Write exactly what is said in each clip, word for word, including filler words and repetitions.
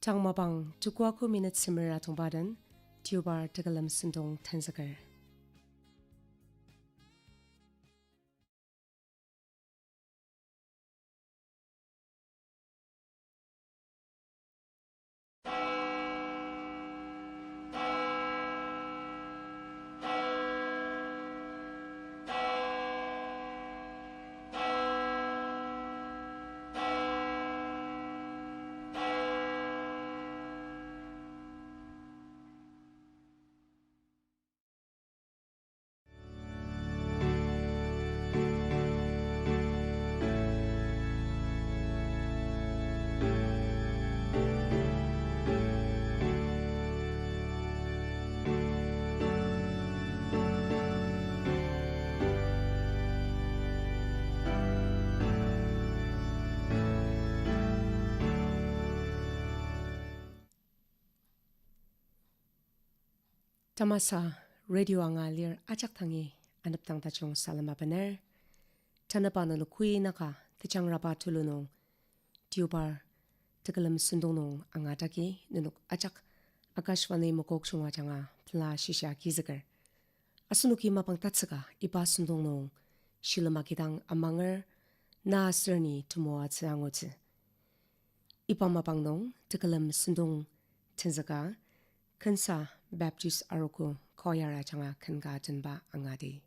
Tang mapang tuku aku minute semer atongba den, Deobar tekülem sentong tenzüker. Tamasa radio anga lir ajak dangi anepdang tajung salem abener. Tanüba nenok koi naka tejangraba tulu nung, Deobar tekülem sentong nung angatagi nenok ajak Akashvani Mokokchung ajanga pela shisa agizüker. Asenoki mapang tatsüka iba sentong nung shilem agidang amanger, na aser ni temoatsü angutsü. Iba mapang nung tekülem sentong tenzüka Kensa Baptist Arogo Choir ajanga ken ka tenba angadi.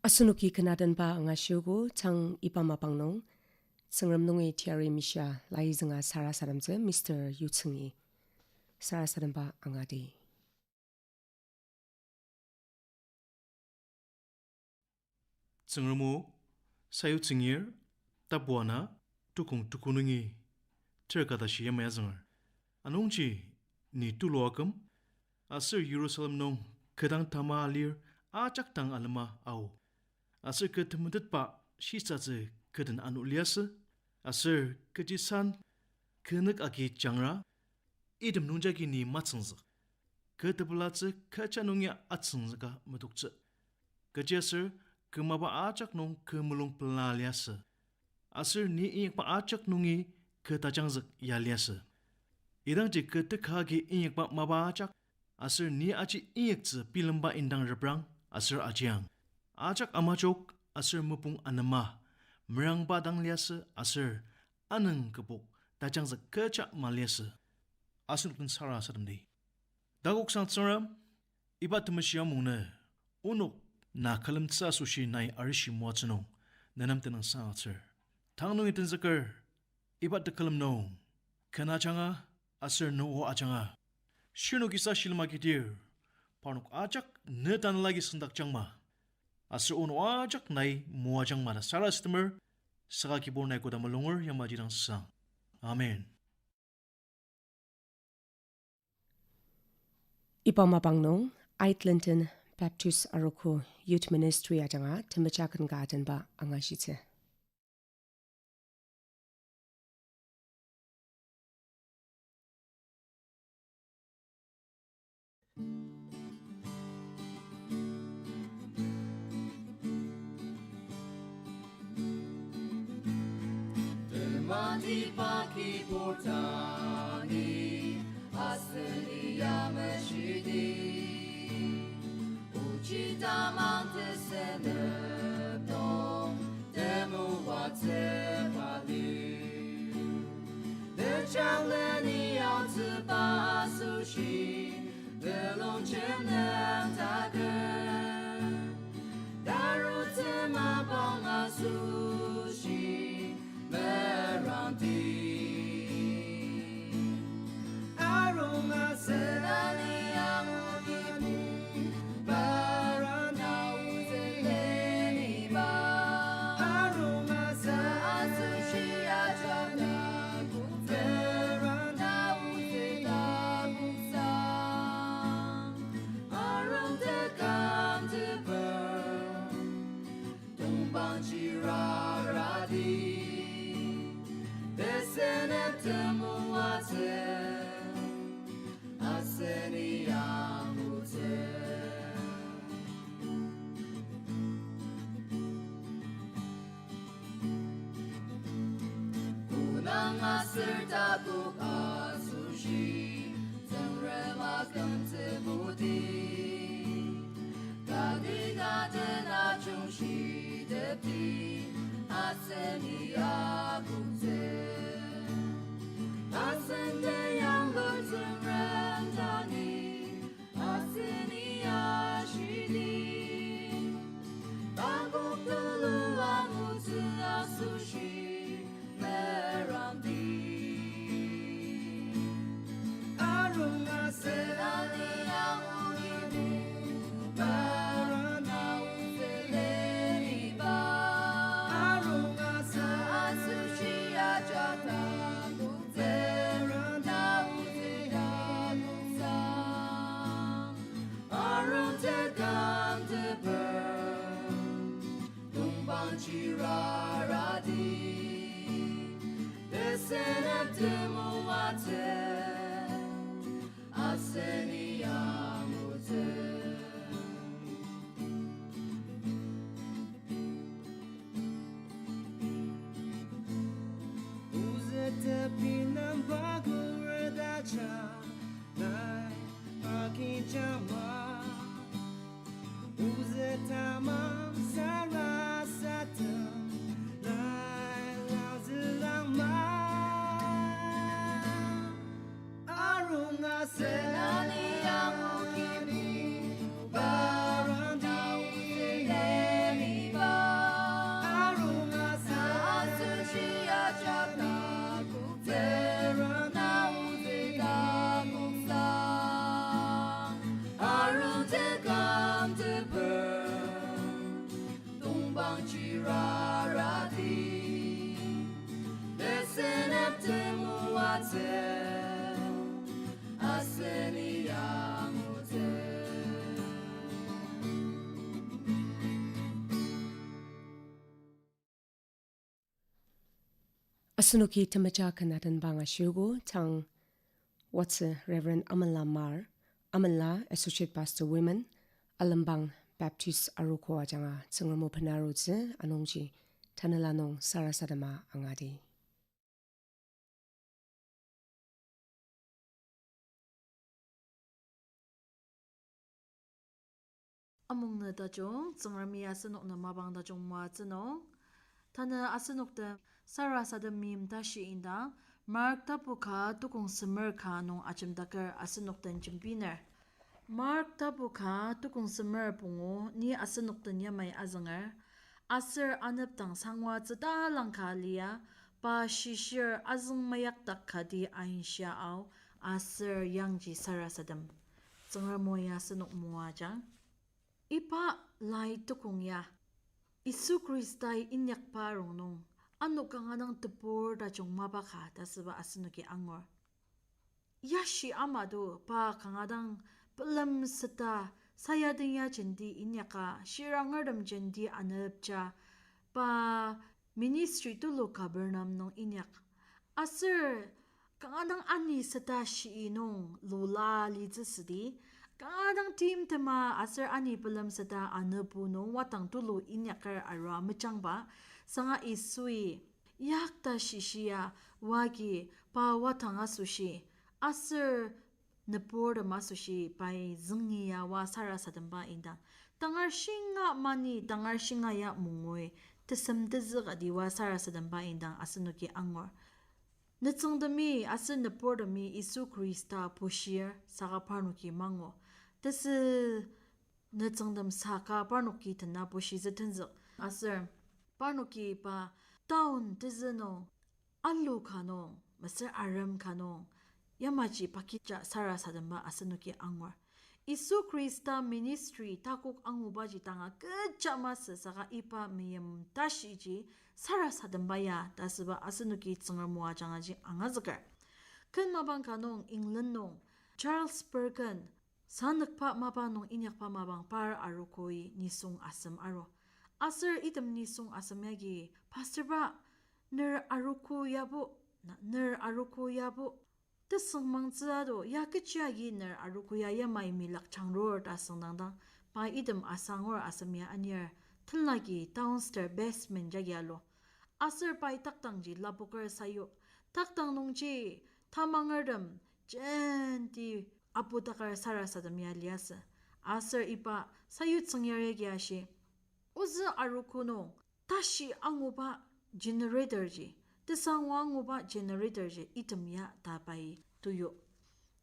Asenoki ken atenba angashiogo, tang iba mapang nung Tsüngrem nungi teyari mishia lai zünga sarasademtsü Mister Yutsüngi. Sarasademba angadi. Tsüngrem o, sayutsüngir, tapu ana, tukong tuku nungi, ter ka tashi yamai azünger. Anungji, ni tulu aküm, aser Yirusalem nung kü dang tama alir ajak dang alema ao. Aser kü temetetba shisatsü kü den ano liasü, aser kechiasan kü nük agi jangra, item nungjagi ni matsüngzük. Kü tepelatsü kecha nungi atsüngzüka metoktsü. Kechiaser kü mapa ajak nung kü mulung pela liasü. Aser ni inyakba ajak nungi kü tajangzük ya liasü. Idangji kü teka agi inyakba mapa ajak, aser ni aji inyaktsü bilemba indang reprang aser ajiang. Ajak amajok aser mopung anema, merangba dang liasü aser anüng kübok tajangzük kecha maliasü. Asenok den sarasademdi. Takoksang Tsüngrem, iba temeshi amungnü, onok na külemtsü asoshi nai arishi moatsü nung, nenem tenüngsang atsür. Tang nungi tenzüker, iba tekülem nung, ken ajanga, aser ne o ajanga. Shirnokisa shilem agidir, parnok ajak ne tanelagi sendakjangma. Aser onok ajak nai moajangma ta sarasademer, saka kibur nai koda mulunger yamaji dang sang. Amen. Iba mapang nung, Itlinton Baptist Arogo Youth Ministry ajanga temeja ken ka atenba angashitsü. Tematiba kibur dangi, aseni ya meshidi. Ochi tamang tesenep nung, temoatsü balir. Tejangleni aotsüba asoshi, telongjem nem taker. Tarutsü mapang asoshi, merangdi. Arung asenani angu ibu, parang nao zeleniba. Arung asa asoshi ajak na, parang nao zeta kuksa. Arung tekam teper, tongpang chirarati, tesenep temoatsü, aseni angutsü. Konang aser takok asoshi, Tsüngrem akümtsübuti. Kati kaden ajungshi tepti, aseni akoktsü. Asen teyanglu Tsüngrem dangi, aseni ashidi. Takok tulu angutsü asoshi, merangdi. Arung asa ani angu ibu, parang nao zeleniba. Arung asa asoshi ajak na, parang nao zeta kuksa. Arung tekam teper, tongpang chirarati, tesenep temoatsü, aseni angutsü. Ozü tepi nem bagur daja, nai agijama. Ozü tamang sarasadem, nai langzülangma. Arung asen ani angu ibu, parang nao zeleniba. Asenoki temeja ken atenba angashiogo. Tang watsü Reverend Amela Mar, Amela Associate Pastor Women, Alembang Baptist Arogo ajanga Tsüngrem o benarutsü. Anungji tanela nung sarasadema angadi. Amungnü tajung, Tsüngremi asenok nem mapang tajung moatsü nung. Tanü asenok den sarasadem meim tashi indang, Mark tapu ka tukong semer ka nung ajemdaker asenok den jembiner. Mark tapu ka tukong semer pungu ni asenok den yamai azünger. Aser anepdang sangwa tsüta langka lia, pa shishir azüng mayakdak kati ainshia ao, aser yangji sarasadem. Tsüngrem o ya asenok moajang. Iba lai tukong ya, Yisu Khristai inyakba rongnung, ano kanga dang tebur tajung mapa ka ta asüba asenoki angur. Yashi ama to pa kanga dang pelem seta, sayadeng ya jenti inyaka, shirangertem jenti anepja, pa ministry tulu Capernaum nung inyak. Aser kanga dang ani seta shi nung lula litsü südi, kanga dang timtema aser ani pelem seta anepu nung watang tulu inyaker arua mejangba, sanga Yisui yakta shishia wagi pa watang asoshi, aser nüburtem asoshi pai züngi ya oa sarasademba indang, tangar shinga mani, tangar shinga ya mungui, tesem tezük adi oa sarasademba indang asenoki angur. Nütsüngtemi aser nüburtemi Yisu Khrista bushir saka parnoki mangu. Tesü nütsüngtem saka parnoki tena bushitsü tenzük. Aser parnoki pa town tezü nung, alu ka nung, mesür arem ka nung, yamaji pakija sarasademba asenoki angur. Yisu Khrista ministry takok angubaji tanga kecha masü saka iba meim tashiji sarasademba ya ta asüba asenoki Tsüngrem o ajangaji angazüker. Ken mapang ka nung England nung Charles Spurgeon sanükba mapa nung inyakba mapang par arogoi nisung asem aru. Aser item nisung asem yagi, Pastorba, ner arogo yabo, na, ner arogo yabo, tesüngmangtsü ado, ya kechi agi ner arogo ya yamai milak jangrur ta asüngdangdang, pa item asangur asem ya anir, tenlagi downstairs basement jagi alu. Aser pai takdangji lapoker sayu. Takdang nungji tamangertem jenti apudaker sarasadem ya liasü. Aser iba sayu tsüngyar yagi ashi, ozü arogo nung tashi anguba generator ji, tesangwa anguba generator ji item ya ta pai tuyu.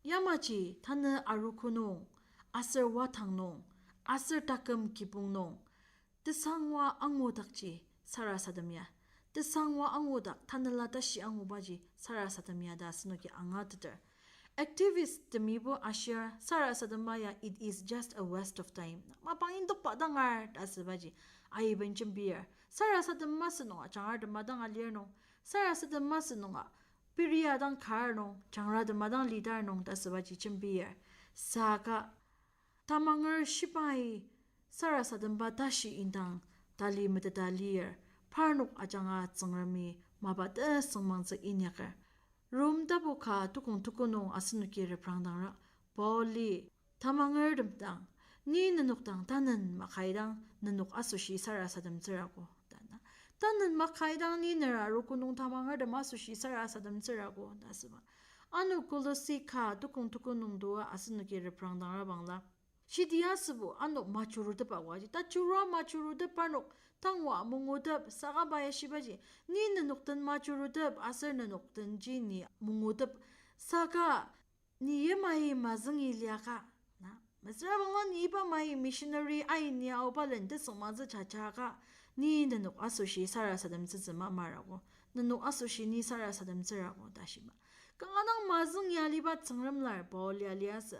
Yamaji tanü arogo nung, aser watang nung, aser taküm kibong nung, tesangwa angudakji sarasadem ya. Tesangwa angudak tanela tashi angubaji sarasadem ya ta asenoki angateter. Activist temibo ashir sarasadema ya, it is just a waste of time. Mapang indokba dangar ta asübaji aiben jembir. Sarasadem masü nunga jangratem madang alir nung, sarasadem masü nunga peria dang kar nung, jangratem madang lidar nung ta asübaji jembir. Saka tamanger shibai sarasademba tashi indang tali meteta lir, parnok ajanga Tsüngremi mapa tesüngmangtsü inyaker. Rom tapu ka tukong tuko nung asenoki reprangdangra, Pauli tamangertem dang, ni nenok dang tanen makaidang nenok asoshi sarasademtsürago, ta na. Tanen makaidang ni ner arogo nung tamangertem asoshi sarasademtsürago ta asüba. Ano Kolosi ka tukong tuko nung tua asenoki reprangdangra bangla, shidi asübo ano majurutepba waji, tajurua majurutep parnok tangwa mungutep, saka pai ashibaji, ni nenok den majurutep aser nenok denji ni mungutep, saka ni yamai mazüngi liaka, na, mesüra bangla ni iba mai missionary aini aoba len tesüngmangtsü jajaka, ni nenok asoshi sarasademtsütsü mamarago, nenok asoshi ni sarasademtsürago ta shiba. Kanga dang mazüngi aliba Tsüngrem lar Paul ya liasü.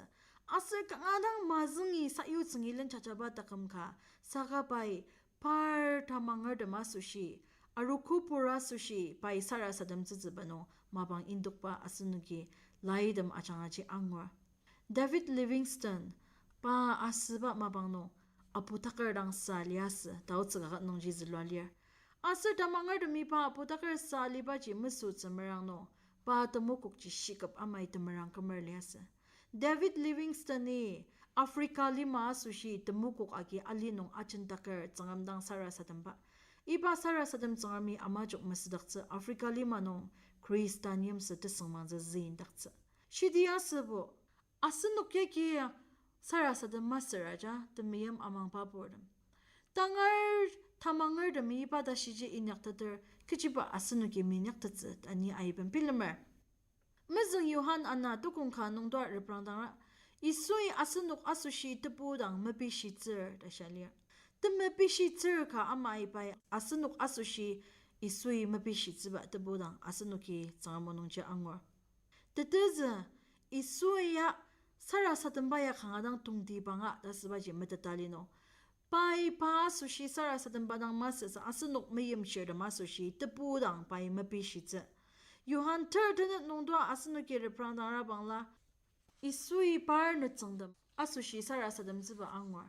Aser kanga dang mazüngi sayutsüngi len jajaba taküm ka, saka pai par tamangertem asoshi, arogo pur asoshi pai sarasademtsütsüba nung mapang indokba asenoki laitem ajangaji angur. David Livingstone pa asüba mapang nung apudaker dang sa liasü, taotsü kaket nungji zülua lir. Aser tamangertemi pa apu taker sa alibaji mesütsü merang nung, pa temokokji shiküp amai temerang kümer liasü. David Livingstone-i Africa lima asoshi temokok agi ali nung ajen taker Tsüngrem dang sarasademba. Iba sarasadem Tsüngremi amajok mesüdaktsü Africa lima nung Khristan yimsü tesüngmangtsü züindaktsü. Shidi asübo, asenok yagi sarasadem masüraja temeim amangba purtem. Tangar tamangertemi iba tashiji inyakteter kechiba asenoki minyaktettsü ta ni aiben bilemer. Mezüng Johan ana tukong ka nungdua reprangdangra, Yisui asenok asoshi tebu dang mepishitsür ta shia lir. Temepishitsür ka ama ibai asenok asoshi Yisui mepishitsüba tebu dang asenoki Tsüngrem o nungji angur. Tetezü, Yisui ya sarasademba ya kanga dang tongtibanga ta sübaji meteta li nung, pai pa asoshi sarasademba dang masüsa asenok meimchirtem asoshi tebu dang pai mepishitsü. Johan ter tenet nungdua asenoki reprangdangra bangla, Yisui par nütsüngtem asoshi sarasademtsüba angur.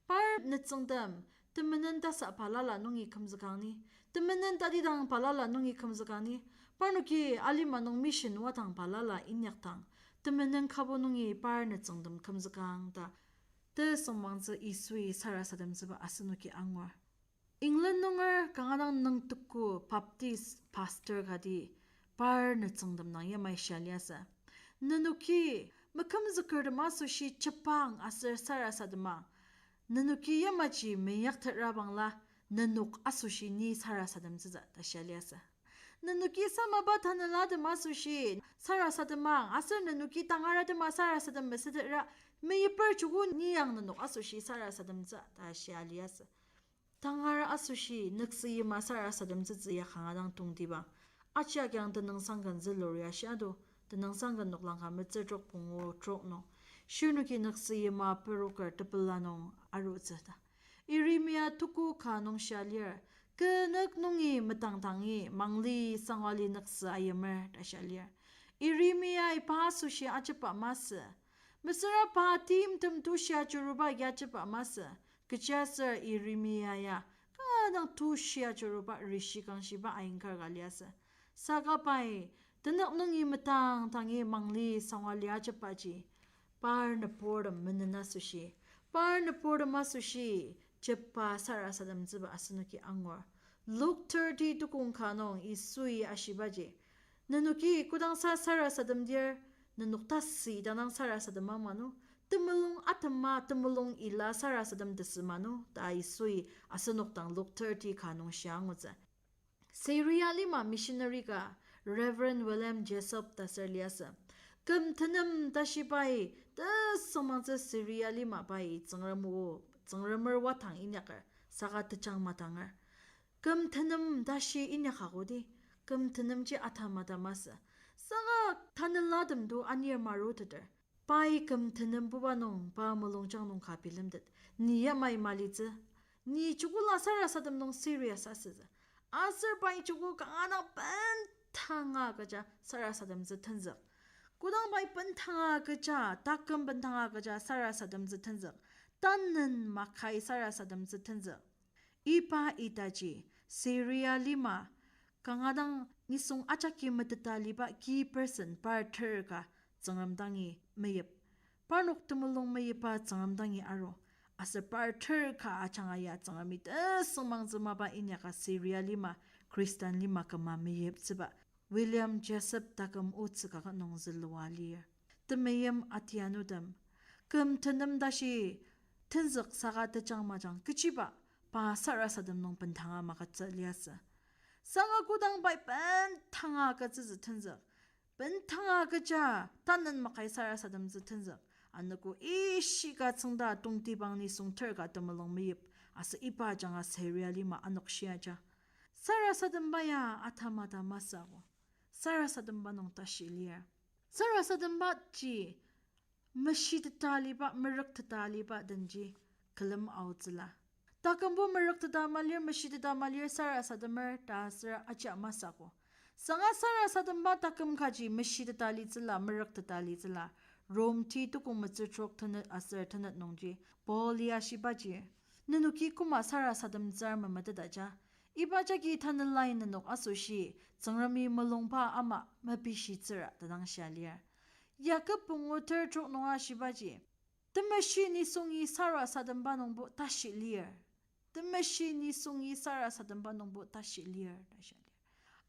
Par nütsüngtem temenen tasa balala nungi kümzükang ni, temenen tatidang balala nungi kümzükang ni, parnoki alima nung mission wadang balala inyakdang, temenen kabo nungi par nütsüngtem kümzükang ta tesüngmangtsü Yisui sarasademtsüba asenoki angur. England nunger kanga dang nüngtuku Baptist pastor kati par nütsüngtem dang yamai shia liasü, nenoki mekümzükertem asoshi jepang aser sarasadema. Nenoki yamaji meyaktetra bangla, nenok asoshi ni sarasademtsütsü ta shia liasü. Nenoki samaba tanelatem asoshi sarasademang aser nenoki tangar atema sarasadem mesütetra, meyiper joko ni yang nenok asoshi sarasademtsü ta shia liasü. Tangar asoshi nüksü yima sarasademtsütsü ya kanga dang tongtibang. Aji agiang tenüngsang ken zülur ya shia do, tenüngsang ken noklang ka metsür trok pungu trok nung, shirnoki nüksü yima peroker tepela nung arutsü ta. Yeremia tuku ka nung shia lir, kü nük nungi metangtangi mangli sangwali nüksü ayimer ta shia lir. Yeremia-i pa asoshi ajepba masü. Mesüra pa timtem tushi ajuruba agi ajepba masü. Kechiaser Yeremia ya kanga dang tushi ajuruba rishi kangshiba ainkar ka liasü. Saka pai tenük nungi metangtangi mangli sangwali ajepbaji, par nüburtem menen asoshi, par nüburtem asoshi jepba sarasademtsüba asenoki angur. Luke thirty tukong ka nung Yisui ashibaji, nenoki kodangsa sarasademdir, nenok tasü idang dang sarasadema manu, temulung atema temulung ila sarasadem tesü manu ta Yisui asenok dang Luke thirty ka nung shia angutsü. Syria lima missionary ka Reverend William Jessup ta ser liasü. Küm tenem tashi pai tesüngmangtsü Syria lima pai Tsüngrem o, Tsüngremer wadang inyaker, saka tejang madanger. Küm tenem tashi inyaka kodi, küm tenemji ata mada masü. Saka tanelatem do anir maruteter, pai küm tenembuba nung pa mulungjang nung ka bilemtet. Ni yamai malitsü. Ni joko la sarasadem nung serious asütsü. Aser pai joko kanga dang bendanga kecha sarasademtsü tenzük. Kodang pai bendanga kecha, taküm bendanga kecha sarasademtsü tenzük, tanen makai sarasademtsü tenzük. Iba itaji Syria lima kanga dang nisung ajaki meteta liba key person par ter ka Tsüngrem dangi meyip. Parnok temulung meyipa Tsüngrem dangi aru. Aser par ter ka ajanga ya Tsüngremi tesüngmangtsü mapa inyaka Syria lima, Khristan lima küma meyiptsüba William Jessup taküm otsü kaket nung zülua lir. Temeim atianutem, küm tenem tashi tenzük saka tejang majang kechiba pa sarasadem nung bendanga magütsü liasü. Saka kodang pai bendanga agütsütsü tenzük, bendanga agüja tanen makai sarasademtsü tenzük, anogo ishika tsüngda tongtibang nisung ter ka temulung meyip, aser iba ajanga Syria lima anok shiaja. Sarasademba ya atamata masü ako. Sarasademba nung tashi lir. Sarasadembaji meshiteta aliba, merükteta aliba denji külem aotsüla. Takümbo merükteta malir, meshiteta malir sarasademer ta aser aji masü ako. Saka sarasademba taküm kaji meshiteta alitsüla, merükteta alitsüla. Rom ti tukong metsür trok tenet aser tenet nungji Paul ya shibaji, nenoki koma sarasademtsür memeteta ja, Iba jagi tanelai nenok asoshi, Tsüngremi mulungba ama mepishitsüra ta dang shia lir. Yakob pungu ter trok nunga shibaji, temeshi nisungi sarasademba nungbo tashi lir. Temeshi nisungi sarasademba nungbo tashi lir ta shia lir.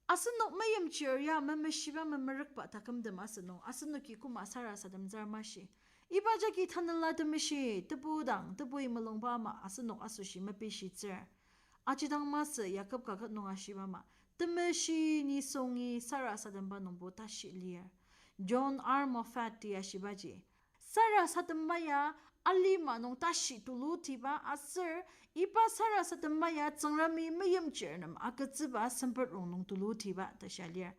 Asenok meimchir ya memeshiba memerükba takümtem asünung, asenoki koma sarasademtsür mashi. Iba jagi tanela temeshi, tebu dang, tebui mulungba ama asenok asoshi mepishitsür. Ajidang masü Yakob kaket nunga shiba ama, temeshi nisungi sarasademba nungbo tashi lir. John R. Moffatt ya shibaji, sarasademba ya alima nung tashi tulutiba aser, iba sarasademba ya Tsüngremi meimchir nem agütsüba sempet rongnung tulutiba ta shia lir.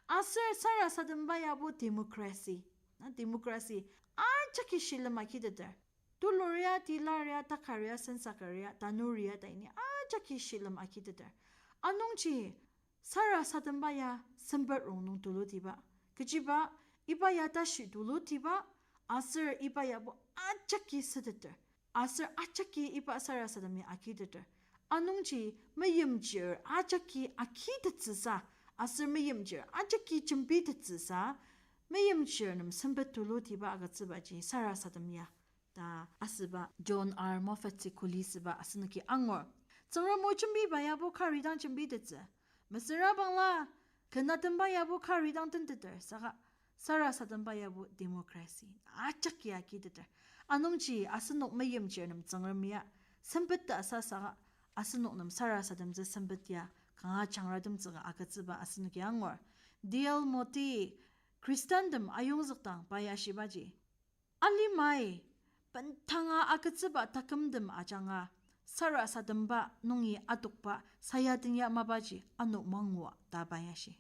Aser sarasademba yabo democracy. Na democracy ajaki shilem agiteter. Tuluria, tilaria, takaria, sensakaria, tanuria ta ini ajaki shilem agiteter. Anungji sarasademba ya sempet rongnung tulutiba. Kechiba, iba ya tashi tulutiba, aser iba yabo ajaki süteter. Aser ajaki iba sarasademi agiteter. Anungji meimchir ajaki agitettsüsa, aser meimchir ajaki jembitettsüsa, meimchir nem sempet tulutiba agütsübaji sarasadem ya ta asüba John R. Moffatt-i kuli süba asenoki angur. Tsüngrem o jembiba yabo kari dang jembitettsü. Mesüra bangla, ken atemba yabo kari dang tenteter, saka sarasademba yabo democracy ajaki agiteter. Anungji asenok meimchir nem Tsüngrem ya sempet ta sa saka asenok nem sarasademtsü sempet ya kanga jangratemtsü ka agütsüba asenoki angur. D L Moody, Khristantem ayongzükdang pa ya shibaji, alimai bendanga agütsüba takümtem ajanga sarasademba nungi adokba sayaden ya mapaji ano mangua ta pa ya shi.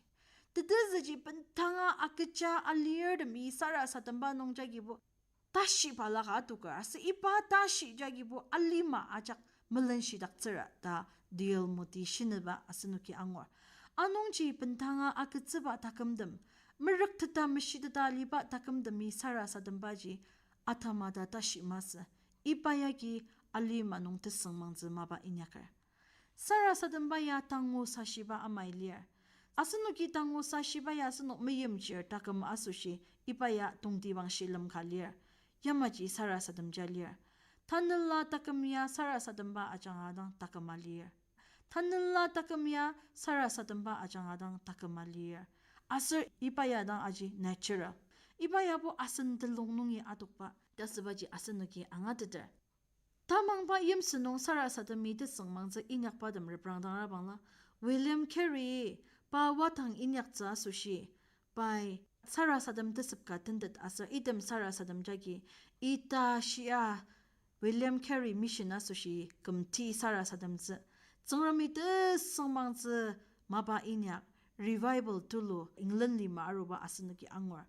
Tetezüji bendanga agüja alirtemi sarasademba nung jagibo tashi balaka adoker, aser iba tashi jagibo alima ajak melenshidaktsüra ta D L Moody shinüba asenoki angur. Anungji bendanga agütsüba takümtem, merükteta meshiteta aliba takümtemi sarasadembaji atamata tashi masü, iba yagi alima nung tesüngmangtsü mapa inyaker. Sarasademba ya tangu sashiba amai lir. Asenoki tangu sashiba ya asenok meimchir taküm asoshi iba ya tongtibang shilem ka lir. Yamaji sarasademja lir. Tanela taküm ya sarasademba ajanga dang taküma lir. Tanela taküm ya sarasademba ajanga dang taküma lir. Aser iba ya dang aji natural. Iba yabo asen telung nungi adokba ta sübaji asenoki angateter. Tamangba yimsü nung sarasademi tesüngmangtsü inyakbatem reprangdangra bangla, William Carey pa wadang inyaktsü asoshi, pai sarasadem tesep ka tentet aser item sarasadem jagi ita shia William Carey Mission asoshi kümti sarasademtsü, Tsüngremi tesüngmangtsü mapa inyak revival tulu England lima aruba asenoki angur.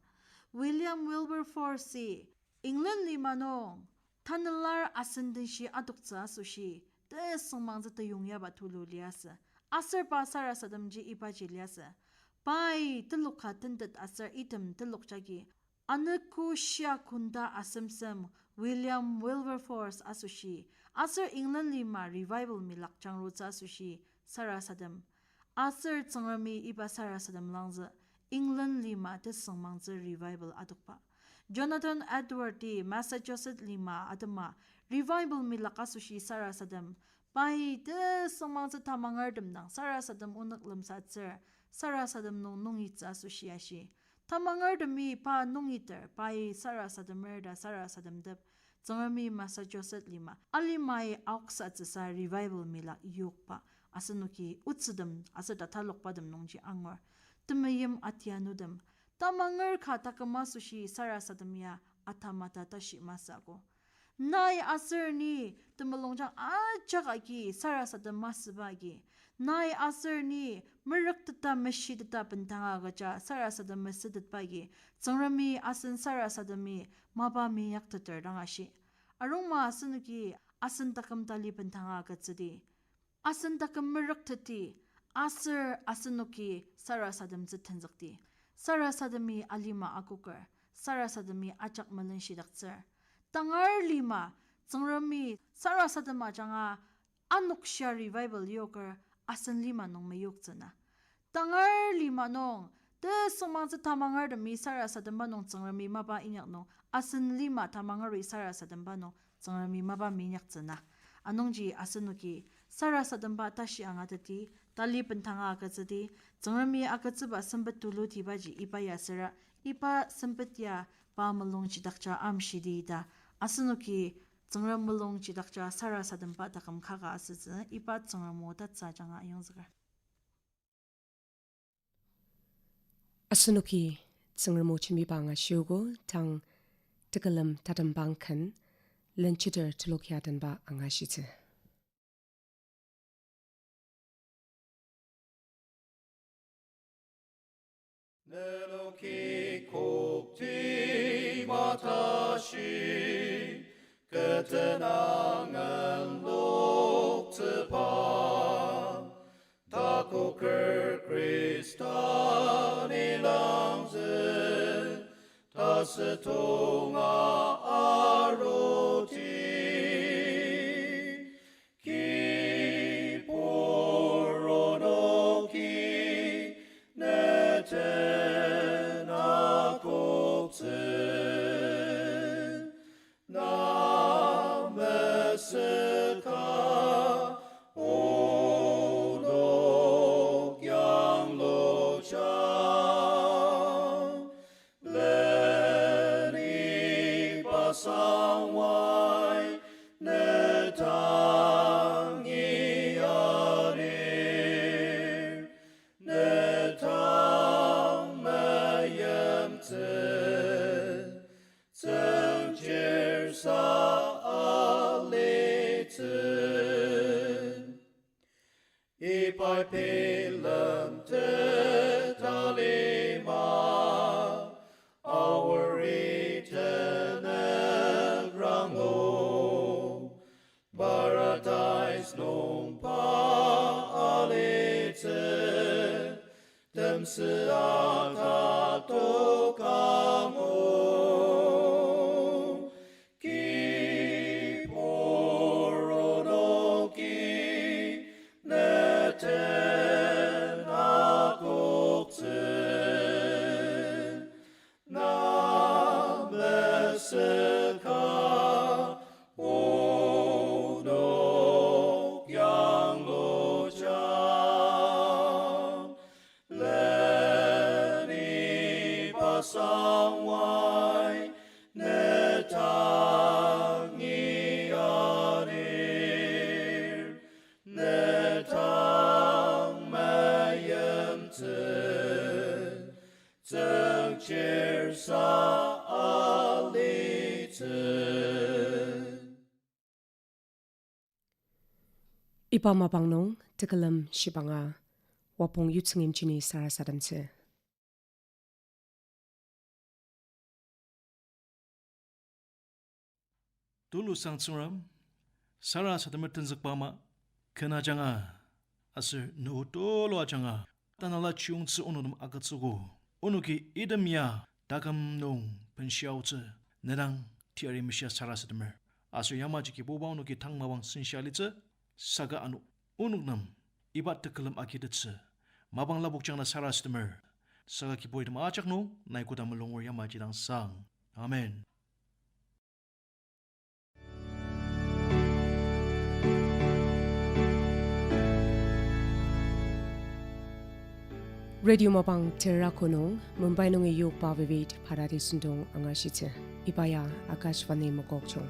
William Wilberforce-i England lima nung tanelar asen denshi adoktsü asoshi tesüngmangtsü teyongyaba tulu liasü. Aser pa sarasademji ibaji liasü. Pai telok ka tentet aser item telok jagi anogo shia kunda asemsem William Wilberforce asoshi, aser England lima revival milak jangrutsü asoshi sarasadem. Aser Tsüngremi iba sarasadem langzü, England lima tesüngmangtsü revival adokba. Jonathan Edward-i Massachusetts lima atema revival milak asoshi sarasadem. Pai tesüngmangtsü tamangertem dang sarasadem onük lemsatsür, sarasadem nung nungitsü asoshi ashi. Tamangertemi pa nungiter, pai sarasademer ta sarasademtep, Tsüngremi Massachusetts lima alimai aoksatsüsa revival milak yokba asenoki otsütem aser tatalokbatem nungji angur. Temeim atianutem, tamanger ka taküm asoshi sarasadem ya atamata tashi masü ako. Nai aser ni temulungjang ajak agi sarasadem masüba agi, nai aser ni merükteta meshiteta bendanga agüja sarasadem mesütetba agi, Tsüngremi asen sarasademi mapa minyakteter dang ashi. Arungma asenoki asen taküm tali bendanga agütsüdi. Asen taküm merükteti, aser asenoki sarasademtsü tenzükti. Sarasademi alima akoker, sarasademi ajak melenshidaktsür. Tangar lima, Tsüngremi sarasadem ajanga anokshia revival yoker, asen lima nung meyoktsü na. Tangar lima nung, tesüngmangtsü tamangertemi sarasademba nung Tsüngremi mapa inyak nung, asen lima tamangeri sarasademba nung Tsüngremi mapa minyaktsü na. Anungji asenoki sarasademba tashi angateti, tali bendanga agütsüdi, Tsüngremi agütsüba sempet tulutibaji iba ya süra, iba sempet ya pa mulung chidakja amshidi ta, asenoki Tsüngrem mulung chidakja sarasademba taküm kaka asütsü, iba Tsüngrem o tatsü ajanga ayongzüker. Asenoki Tsüngrem o jembiba angashiogo, tang tekülem tatembang ken, lenchiter telok ya tenba angashitsü. Nenoki kokti matashi, kü tenangen loktsüba, takoker Khrista ni langzü, tasü tonga aruti. Kibur onoki ne tenakoktsü, na mesüka onok yangluja. Leni pasangwai ne tangi anir, ne tang meyimtsü, tsüngchir sa alitsü. Ibai bilem teta lima, Aori tenük rango, Paradise nung pa alitsü, temsü aka tokango. Kibur onoki ne tenakoktsü, na mesüka onok yangluja. Leni pasangwai ne tangi anir, ne tang meyimtsü, tsüngchir sa alitsü. Iba mapang nung tekülem shibanga wapong yutsüng yimjini sarasademtsü. Tulusang Tsüngrem, sarasademer tenzükba ama, ken ajanga, aser ne o tulu ajanga, tanela chiyungtsü onok nem agütsüogo, onoki item ya taküm nung benshiaotsü, ne dang teyari meshia sarasademer. Aser yamaji Kibuba onoki tang mapang senshia litsü, saka ano onok nem iba tekülem agitettsü, mapang lapokjang na sarasademer, saka Kibu item ajak nung nai koda mulungur yamaji dang sang. Amen. Radio mapang tera konung, Mumbai nungi yokba vivid Bharati sentong angashitsü. Iba ya Akashvani Mokokchung.